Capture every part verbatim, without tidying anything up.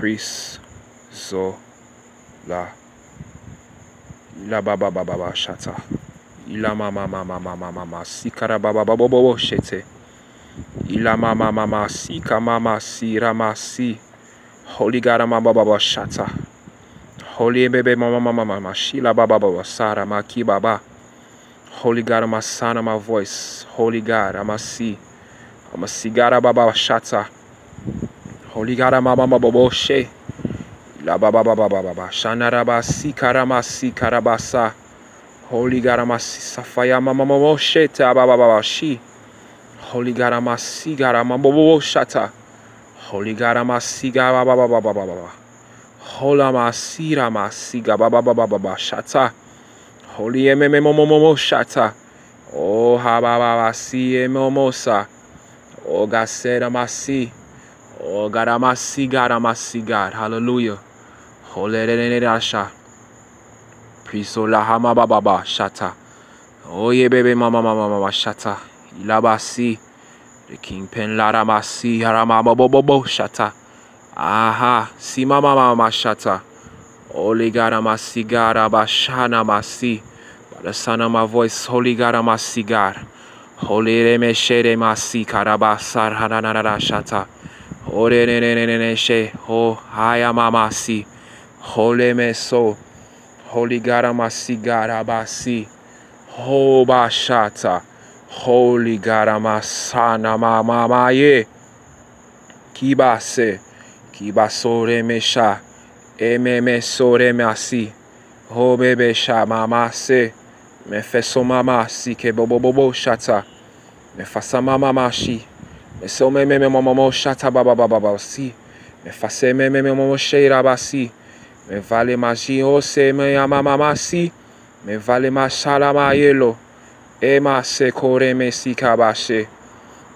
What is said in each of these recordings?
Pris zo la. Ila baba baba ba shata. Ila mama mama mama mama sikara baba baba bobo shete. Ila mama mama sika mama sira masi. Holy God ama baba ba shata. Holy bebe mama mama mama shila baba baba sara maki baba. Holy God ama sana ma voice. Holy God ama si. Ama sigara baba ba shata. Holy God ama mama bobo she. La baba baba baba ba shanara ba sikara ma sikara basa. Holy God ama si safaya mama mama shete baba baba shi. Holy God ama sigara ma bobo shata. Holy God ama sigara baba baba baba. Hola masira masiga baba baba baba shata. Holy ememe momo momo shata. O ha baba basi emomosa. O gasera masi. O garamasi garamasi God. Hallelujah. Holy renenasha. Priso la hama baba baba shata. Oye bebe mama mama mama shata. Ilabasi. The King Pen Lara Masi Harama Bobo Bobo Shata. Aha, Sima Mama Mashata. Oligara Masigara Bashana Masi. By the sound of my voice, Holy God, I'm a cigar. Holy Remeshere Masi Karabasar Hananara Shata. Ore ne ne ne ne ne she ho hayamamasi. Holy Meso. Holy God, I'm a cigar abasi. Ho Bashata. Holy God, I'm a sana mama maye. Kibase. Kibasore mesha. Ememe sore masi. Ho bebe sha mama se. Me feso mama si ke bobo bobo shata. Me fasa mama mashi. Me so me me me mama mo shata baba baba baba si. Me fase me me me mama shira basi. Me vale maji o se me ya mama masi. Me vale mashala mayelo. E mase kore me si kabashe.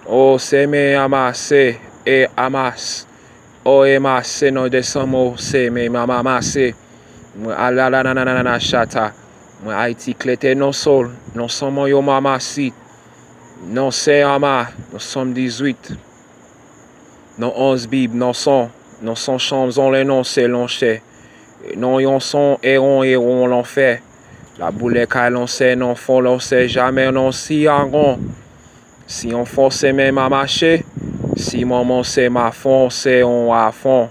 O se me amase e amas. O e mase non desanmo se me mama mase. Mwen ala la na na na na na shata. Mwen Ayiti klete non sol, non son mwen yo mama si. Non se ama, non son dizwit. Non onz bib, non son, non son chanm zon le non se lon chè. Non yon son eron eron lon fè. La boule kay lon se non fon lon se jamè non si agon. Si yon fon se men ma mache, si manman se ma fon se on a fon.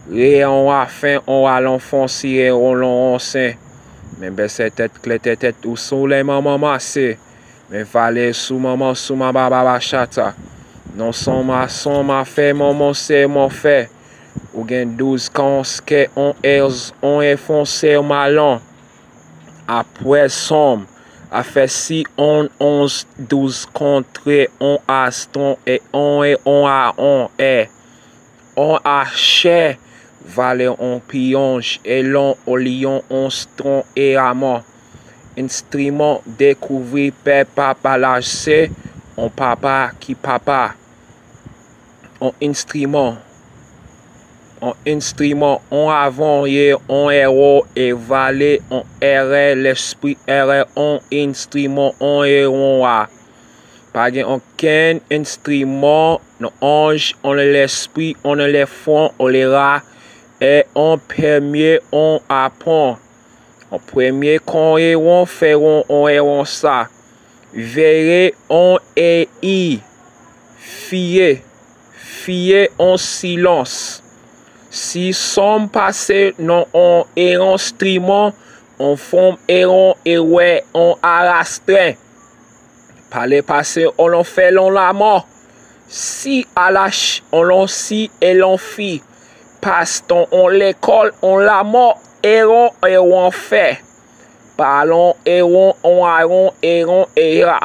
Re on a fen on a lon fon si eron lon on sen. Men bese tet klete tet ou sou le manman mase. Men vale sou manman sou ma baba bachata. Non son ma son ma fè manman se mon fè. Ou gen douz kan on skè on èz on efon se malon. Apre sonm a fè si on onz douz kontre on astron e on e on a on e on a chè vale on piyonj e lon o liyon on stron e amon. Enstriman dekouvri pè papa laj se on papa ki papa. On enstriman. On enstriman, on avan ye, on ewo e vale, on ere lespri ere, on enstriman, on ewon a. Pa gen okenn enstriman, non anj, on lespri, on lefon, on lera, e on premye, on apon. An premye kon ewon fè won on ewon sa. Veye on e i. Fiye. Fiye on silans. Si sonm pase non on ewon striman, on fonm ewon e wè on arastren. Pale pase on lon fè lon lamò. Si alach on lon si e lon fi. Paston on lekòl on lamò ewon ewon fè. Palon ewon on aron eron eya.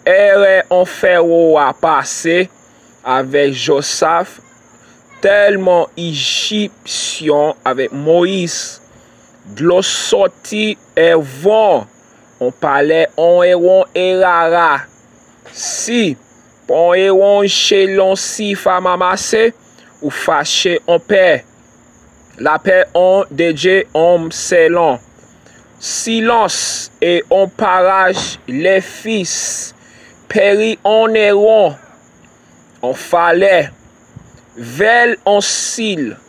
Ere on fè wo a pase avèk Josaf tèlman Ijipsyon avèk Moyiz dlo sòti evon on palè on ewon erara. Si pon ewon chelon si fa mamase ou fache on pè. Lapè on dedye on selon. Silans e on paraj lefis peri on ewon on falè vèl on sil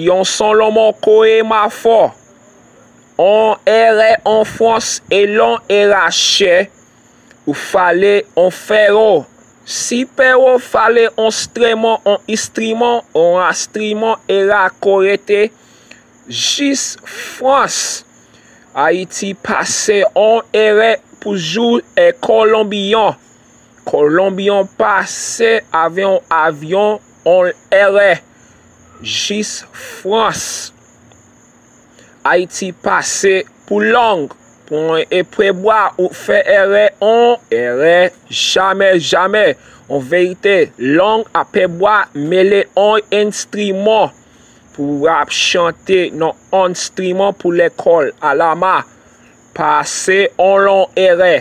Si on son lonmon koye mafò, on erè on fwans e lon erachè, ou fale on fèro. Si pèro fale on stremon, on istriman, on astriman era korete, jis fwans. Ayiti pase on erè pou jou e Kolonbyon. Kolonbyon pase avè on avyon, on erè. Jis fwans. Ayiti pase pou long. Pou on epwe bwa ou fè erè, on erè. Jamè, jamè. On verite. Long apè bwa mele on enstriman. Pou ap chante nan enstriman pou lekol alama. Pase on lon erè.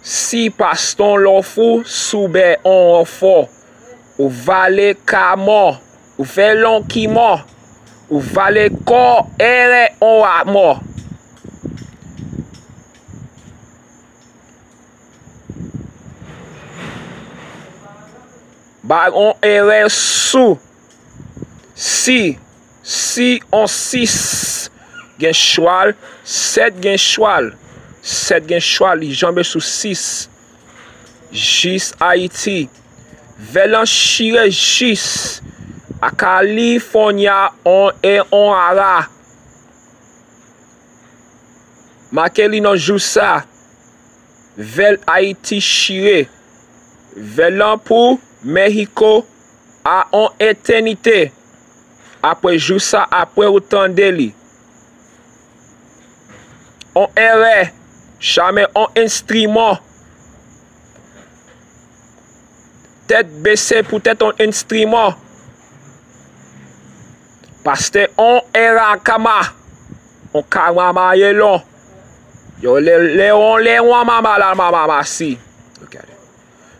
Si pastè on lofou soubè on ranfò, ou vale ka mò, ou fè lon ki mò, ou vale kò erè on wa mò. Bay on erè sou. Si, si on sis gen chwal, sèt gen chwal, sèt gen chwal, li janbe sou sis. Jis Ayiti. Vè lan chire jis a Kalifònya on e on ara. Make li nan jou sa. Vè l Ayiti chire. Vè lan pou Mehiko a on etènite. Apre jou sa, apre ou tande li. On erè, jamè on enstriman. Tèt bese poutèt on enstriman. Pastè on era kama. On kama mayelon. Yo le, le, on le, on mama la mama masi.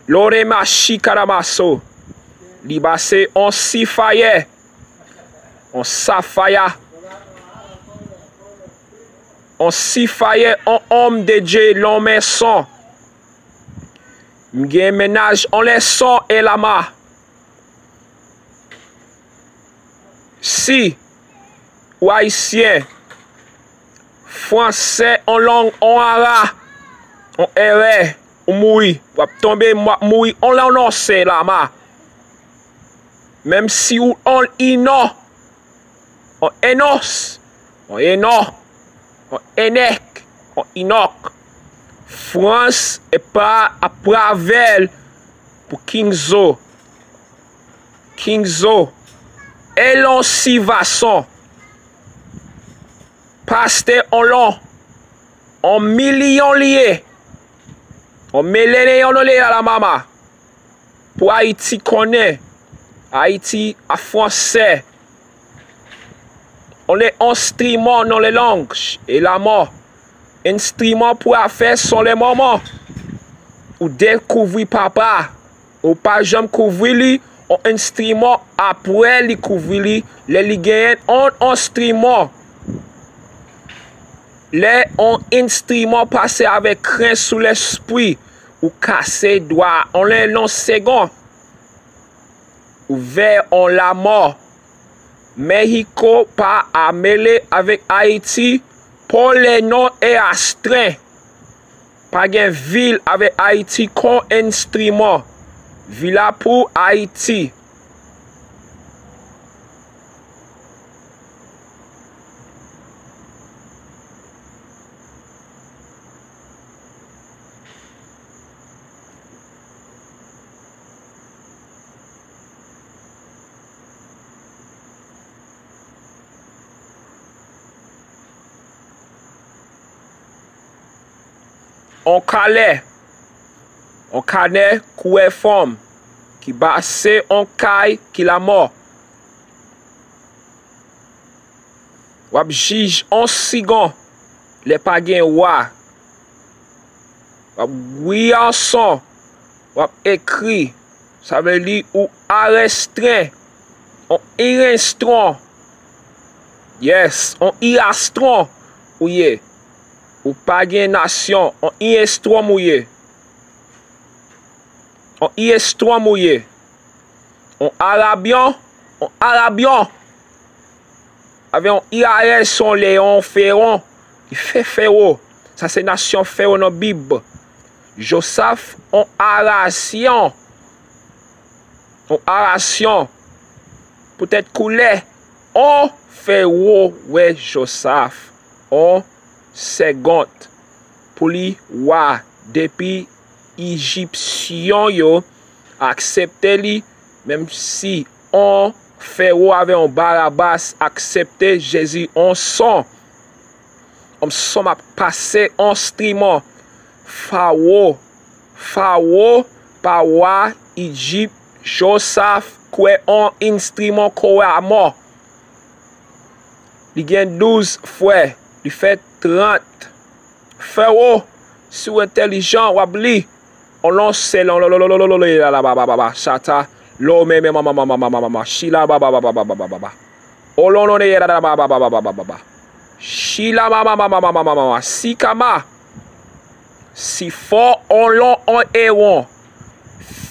Lore machi karamaso. Li base on sifayè. On safaya. On sifayè, on òm de Dye, lon mèson. M gen mennaj, on lèson e lama. Si ou ayisyen, fwansè, on long, on ara, on erè, ou mouri. W ap tonbe, m ap mouri, on lanonse lama. Menm si ou on inò, on enòs, on enò, on enèk, on inòk. Frans e pa apravèl pou Kingzo. Kingzo. Elon Sivason. Pastè Onlon, on milyon li ye. On milyon li ye la mama. Pou Ayiti konnen, Ayiti a fwansè. On le enstriman nan le lang e la mò. Enstriman pou afè son le moman. Ou dekouvri papa. Ou pa janm kouvri li, on enstriman apre li kouvri li, lè li genyen on enstriman. Lè on enstriman pase avèk kren sou lespri, ou kase dwa, on lè non segon. Ou vè on lamò. Mehiko pa a mele avèk Ayiti, pou le non e astren. Pa gen vil avèk Ayiti kon enstriman. Vila pou Ayiti. On kalè, on kanè koulè fanm ki pase on kay ki lamò. W ap jij on sigon lè pa gen wa. W ap gwiyanson, w ap ekri, sa vle di ou arestren, on irestron. Yes, on irastron ou ye. Ou pa gen nasyon, on irestron ou ye. On irestron ou ye. On arabyon, on arabyon. Avè on irayèl, se on leyon, feron. Li fè fewo. Sa se nasyon fewo nan Bib. Josaf, on arasyon. On arasyon. Poutèt koulè, on fewo wè Josaf, on sègont pou li wa depi Ijipsyon yo aksepte li, menm si on fewo avè on Barabas aksepte Jezi, on son. On son ap pase on strimon. Fawo, Fawo, pa wa Ijip, Josaf, kwè on enstrimon kowe a mò. Li gen douz frè, li fè trant. Frèwo, si w entèlijan, w ap li. On lon se lon lo lo lo lo lo lo la la ba ba ba ba chata lo me me ma ma ma ma ma ma ma ma shila ba ba ba ba ba ba ba ba ba. Olonlone yada ba ba ba ba ba ba ba. Shila ma ma ma ma ma ma ma ma ma. Sikama. Si fò on lon on ewon.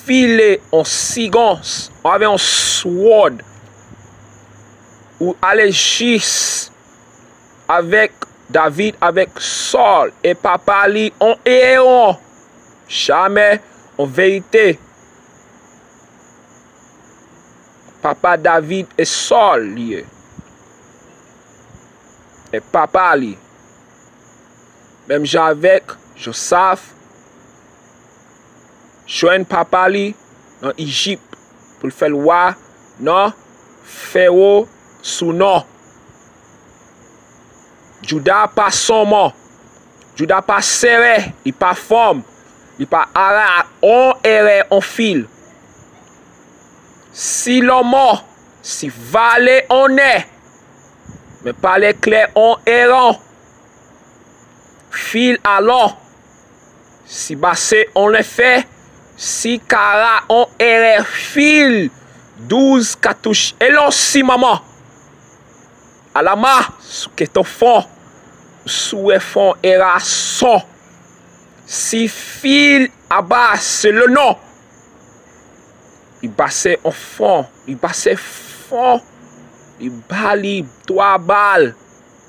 File on sigons. Avè on swòd. Ou ale jis avèk David, avèk Sòl. E papa li on ewon. Jamè on verite. Papa David e Sòl li ye. E papa li. Menm jan avèk Josaf, jwenn papa li nan Ijip pou l fè l wa nan Fewo sou non. Jouda pa sonmon. Jouda pa sere, li pa fòm, li pa ara on erè on fil. Si lòmò, si vale onè, men pale klè on eran, fil alò, si base on lefè, si kara on erè fil, douz katouch elon si manman. Alama, sou keton fon, sou e fon erason. Si fil aba se le non. Li pase on fon, li pase fon, li ba li twa bal,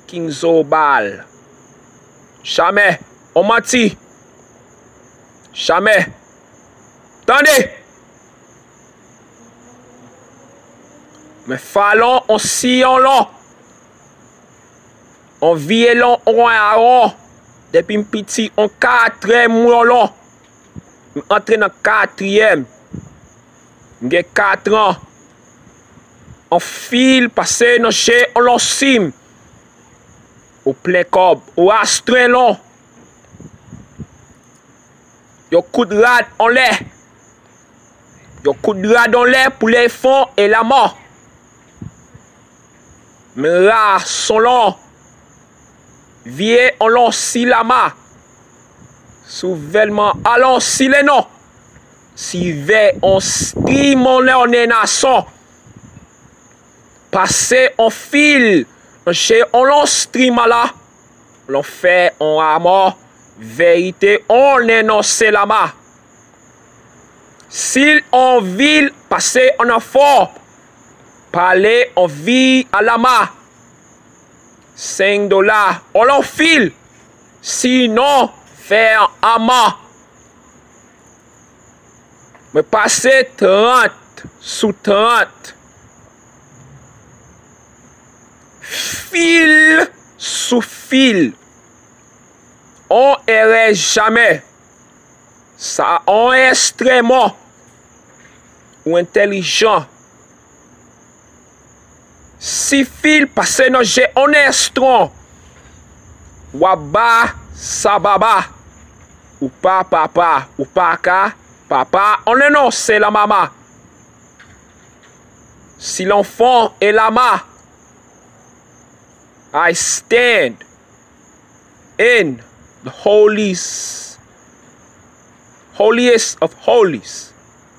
kinzo bal. Jamè, on manti. Jamè. Tande! Men falon on siyon lon. On vye lon on aron. Depi m piti on katrè m yon lon. M antre nan katriyèm. M gen katran. On fil pase nan je on lon sim. Ou plen kòb, ou astren lon. Yo kout rad anlè. Yo kout rad anlè pou lè fon e lamò. Men ra son lon. Vye on lon si lama. Souvèlman alon si le non. Si vè on strimon lè on nason. Pase on fil nan je on lon strimala. Lon fè on amò, verite on enonse lama. Sil on vil pase on anfò, pale on vi alama. Senk dola, on lon fil, sinon fè ama. Mwen pase trant sou trant. Fil sou fil. On erè jamè. Sa on estreman. Ou entèlijan. Si fil pase nan je on estron, w ap ba sa baba. Ou pa papa, ou pa ka papa. On le non, se la mama. Si l'enfant est la ma, I stand in the holies, holiest of holies.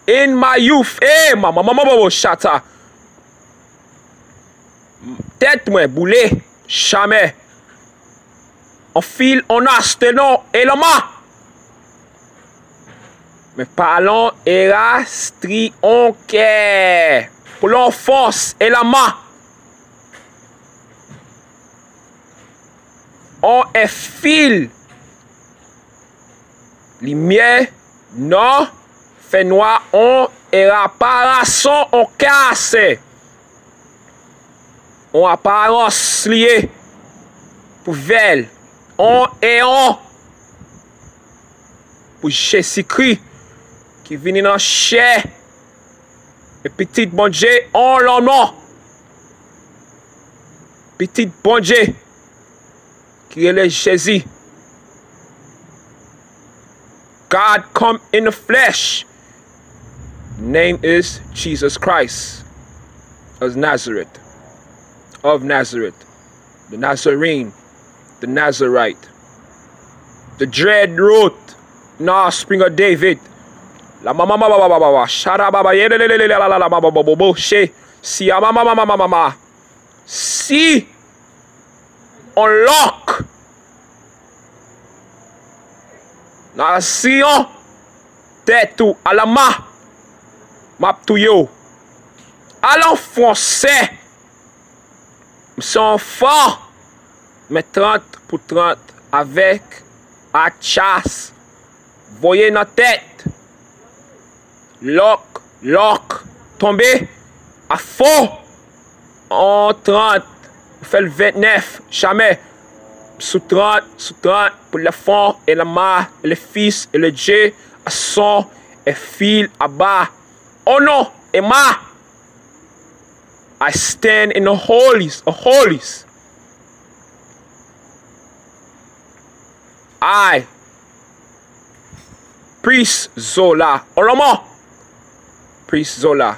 In my youth, eh, mama, mama, mama, chata. Tèt mwen boule, jamè. On fil, on astenon, e lanma. Men palon, era, stri, on kè. Pou l'enfance, e lanma. On e fil. Limyè, nò, fènwa, on, e raparason, on kase. On aparans li ye pou vèl, on e on pou Jezikri ki vini nan chè e pitit Bondye, on lanmò. Pitit Bondye ki rele Jezi. God come in the flesh. Name is Jesus Christ of Nazareth. Of Nazareth. The Nazarene. The Nazarite. The dread root. Nah, spring of David. La mama baba baba baba. Shara baba yelelelele la la la la baba bobo she. Si a mama mama mama mama. Si on lòk nan Ziyon, tèt ou alanma, m ap touye w. Al anfonse, m se on fan, men trant pou trant avèk atyas voye nan tèt. Lòk, lòk, tonbe a fon. On trant, ou fè l ventnèf, jamè. Sou trant, sou trant, pou le fon, e la ma, e le fis, e le Dye, a son, e fil, a ba. O non, e ma. I stand in the holies of holies. I Pris Zola. On lanmò. Pris Zola.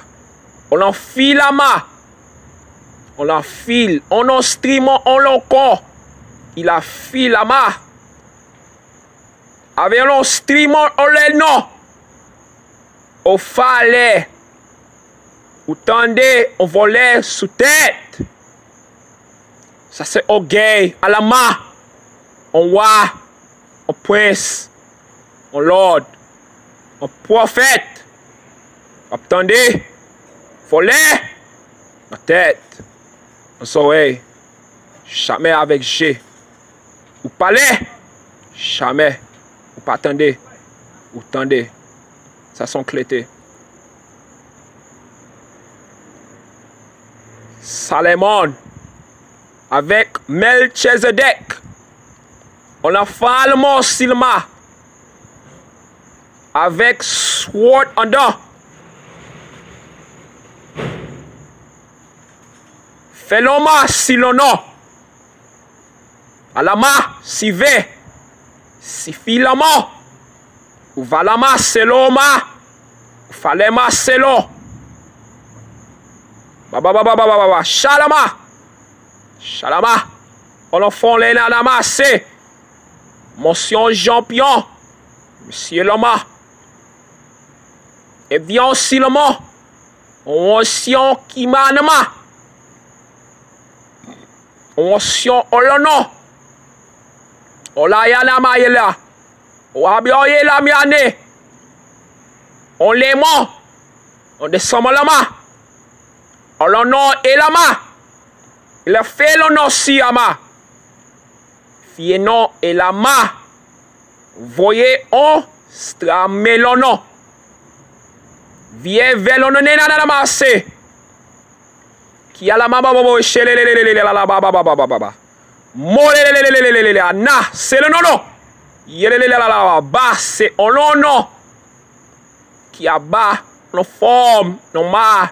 On lanfil ama. On lanfil. On lanstriman, on lankò. Il a fil ama. Ave on lanstriman, on lè non. O falè. Ou tande, on vòlè sou tèt. Sa se ògèy, alama, on wa, on prens, on lòd, on pwofèt. W ap tande, vòlè, nan tèt, nan zòrèy, jamè avèk je. Ou pale, jamè. Ou pa tande, ou tande. Sa se on klete. Salèmòn avèk Mèlchezedèk, on lanfalman silma avèk swòd andan. Fè lonma si lonnon. Alama, sive, sifi lanmò. Ou va lama selon ma. Ou fa lè ma selon. Ba ba ba ba ba ba ba ba. Chalama. Chalama. On lanfon lè nan lama se. Monsyon janpyon. Misye lanma. Ebyen on si lanmò. On syon ki ma nan ma. On syon on lannon. On la ya la ma ye la. On abyon ye la mi ane. On lemon. On desanm lama. On lannon e lama. Il a fait lannon si ama. Fye non e lama. Voye on stramelon non. Vye vè lonnon ne nana mase. Ki a la mama bobo chelelelelele la la ba ba ba ba ba ba ba. Molelelelelele a na se lonnon non. Yelelele la la ba se on lonnon. Ki a ba non fòm non ma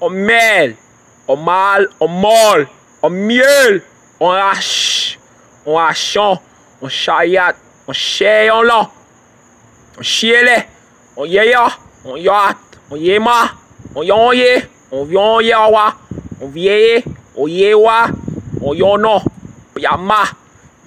on mèl on mal on mòl on myèl on rach on rachon on chayat on chèyonlon. on chiele, on yeya, on yat, on yema, on yonye, on vyonye awa, on vyeye, on yewa, on yono, yama,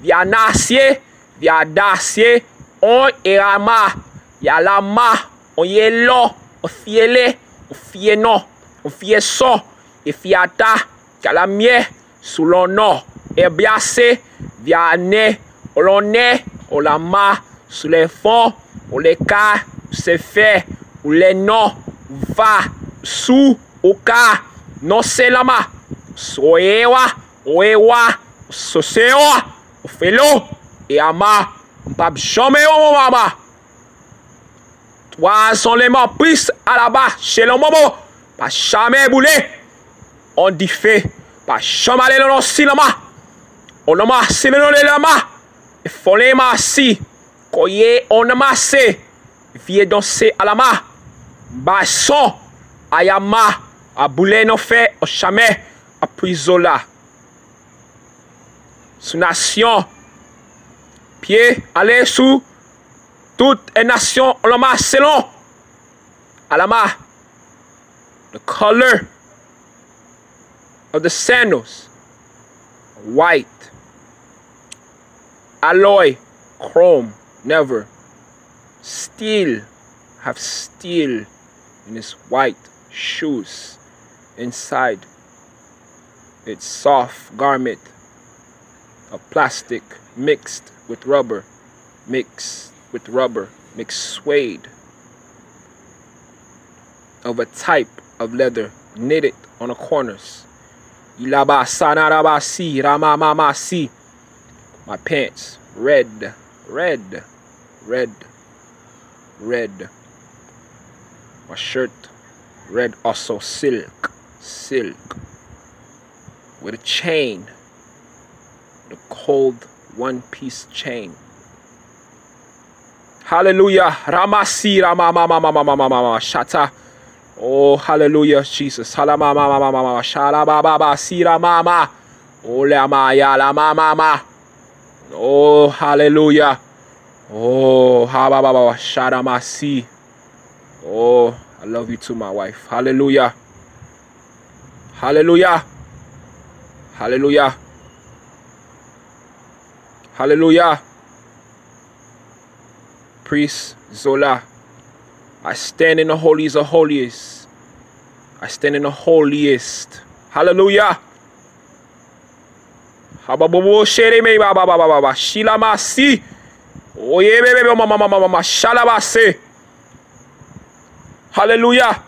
vyanasye, vyadasye, on erama, yalama, on yelo, on fyele, on fyeno, on fyeso, efyata, kalamye, sou lonò, ebyase, vyane, olone, olama, sou lefon, oleka, sefe, oleno, va, sou, oka, non se lama, soyewa, oewa, sosewa, ofelo, e ama, m p ap janm yo mama. Twa zon le mopris alaba chelon momo, pa janm boule, on dife, pa janm ale lon silama, on lama sileno le lama, e fole masi, koye on mase, vye donse alama, bason, ayama, a boule non fe, on chame, a prizola. Sou nasyon, pye, ale sou, tout e nasyon, on lama selon, alama, the color of the sandals, white, alloy, chrome, never, steel, have steel in his white shoes, inside, it's soft garment of plastic mixed with rubber, mixed with rubber, mixed suede of a type of leather knitted on the corners. Ilaba sanarabasi ramamamasi. My pants, red, red, red, red. My shirt, red also, silk, silk. With a chain, the cold one piece chain. Hallelujah. Ramasi, ramamamamamamamama, shata. Oh, hallelujah, Jesus. Halamamamamamama, shalabababa, siramama. Oh, lamaya, lamamama. Oh, hallelujah. Oh, habababa, sharamasi. Oh, I love you too, my wife. Hallelujah. Hallelujah. Hallelujah. Hallelujah. Priest Zola, I stand in the holies of holiest. I stand in the holiest. Hallelujah. Hababobo shere me ba ba ba ba ba ba. Shila masi. Oye bebe mama mama mama shalabase. Hallelujah.